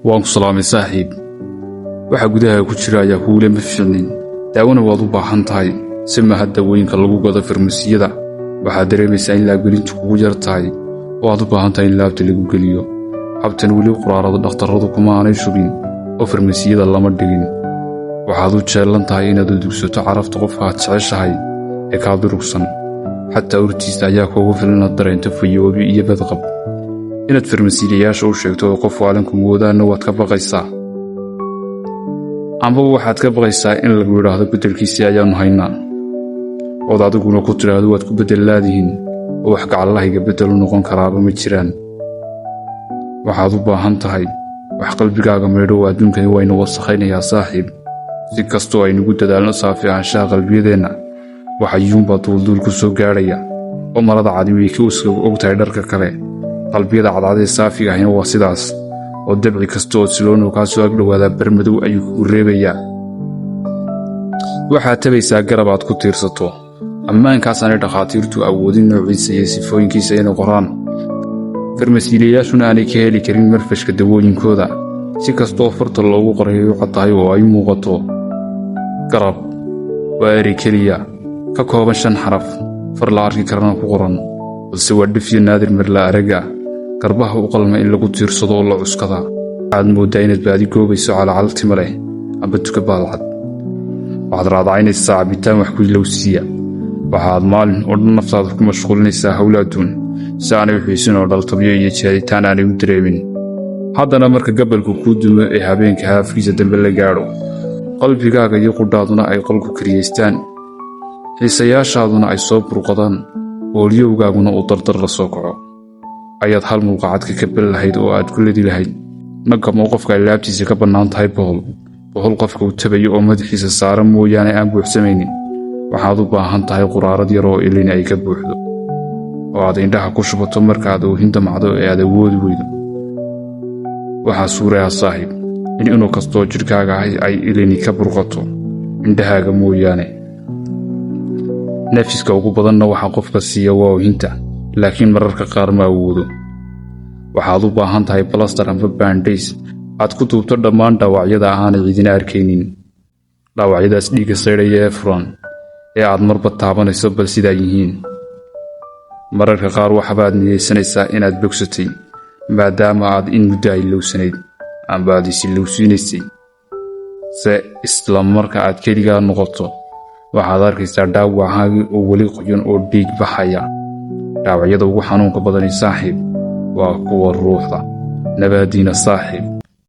Waan ku salaamay, saaxiib. Waxa gudaha ku jira ayaa kuule ma fiicnin, daawana waad u baahan tahay. Si maha dawooyinka lagu gado farmasiyada. Waxaad dareemaysaa in laabgelintu kugu yar tahay oo aad u baahan tahay in laabta lagu geliyo. Habtan weli quraarada dhakhtarradu kuma aanay shubin oo farmasiyada lama dhigin. Waxaad u jeellan tahay inaad udugsato carafta qofka aad jeceshahay ee kaa durugsan. Xataa urtiisa ayaa kuugu filan inaad dareento fayoobi iyo badqab. Inaad farmasiilayaasha u sheegto oo qof waalanku moodaanna waad ka baqaysaa, ambaba waxaad ka baqaysaa in lagu yidhaahdo beddelkiisii ayaannu haynaa, ood adiguna ku tidhaahdo waad ku beddellaadihiin oo wax gacallahayga beddel u noqon karaaba ma jiraan. Waxaad u baahan tahay wax qalbigaaga maydho oo adduunkani waynu wasakhaynayaa, saaxiib. Si kastoo aynugu dadaalno saafi ahaanshaha qalbiyadeenna, waxayuunbaa duulduul ku soo gaadhaya, oo marada cadi way ka uska og tahay dharka kale. Qalbiyada cadcadee saafiga ahina waa sidaas, oo dabci kasta oo siloonow kaa soo agdhowaadaa barmadow ayuu kugu reebayaa. Waxaad tabaysaa garab aad ku tiirsato, ammaankaasaanay dhakhaatiirtu awoodin noociisa iyo sifooyinkiisa inay qoraan, farmasiilayaashuna aanay ka heli karin marfashka dawooyinkooda, si kastooo farta loogu qoray ay u cad tahay oo ay u muuqato. Garab waa erey keliya ka kooban shan xaraf, far la arki karana ku qoran, balse waa dhif iyo naadir marla araga garbaha u qalma in lagu tiirsado oo la cuskada. Waxaad mooddaa inaad baadi goobayso calacal tima leh amba tuka baalcad. Waxaad raadacaynaysaa cabitaan wax ku ilowsiiya. Waxaad maalin oo dhan naftaada ku mashquulinaysaa howla adduun si aanay u xiisin oo dhaltabyo iyo jeeditaan aanay u dareemin. Haddana marka gabalku kuu dumo ee habeenka haafkiisa dambe la gaadho, qalbigaaga iyo qudhaaduna ay qolku kariyaystaan, xiisayaashaaduna ay soo burqadaan, oolyowgaaguna uu dardar la soo kaco, ayaad hal mulqacad ka kabal lahayd oo aad ku ledi lahayd nagam oo qofka ay laabtiisa ka bannaan tahay bohol bohol qofka uu tabayo oo madaxiisa saaran mooyaane aan buuxsamaynin. Waxaad u baahan tahay quraarad yar oo ilin ay ka buuxdo oo aad indhaha ku shubato markaaad oohin damacdo ee aad awoodi weydo. Waxaa suuraya, saaxiib, in inuu kastoo jidhkaaga ahi ay ilini ka burqato, indhahaaga mooyaane. Nafiska ugu badanna waxaa qofka siiya waa oohinta, laakiin mararka qaar ma awoodo. Waxaad u baahan tahay balastar amba baandhays aad ku duubto dhammaan dhaawacyada aanay cidina arkaynin, dhaawacyadaas dhiigga saydhaya ee furan ee aad marba taabanayso bal sidaa yihiin. Mararka qaar waxbaad niyeysanaysaa inaad bogsatay, maadaama aad in muddo ay lowsanayd amba aad isilowsiinaysay. Se isla marka aad keligaa noqoto, waxaad arkaysaa dhaawacaagii oo weli qoyan oo dhiig baxaya. Dhaawacyada ugu xanuunka badani, saaxiib, waa kuwa ruuxda. Nabaadiina, saaxiib.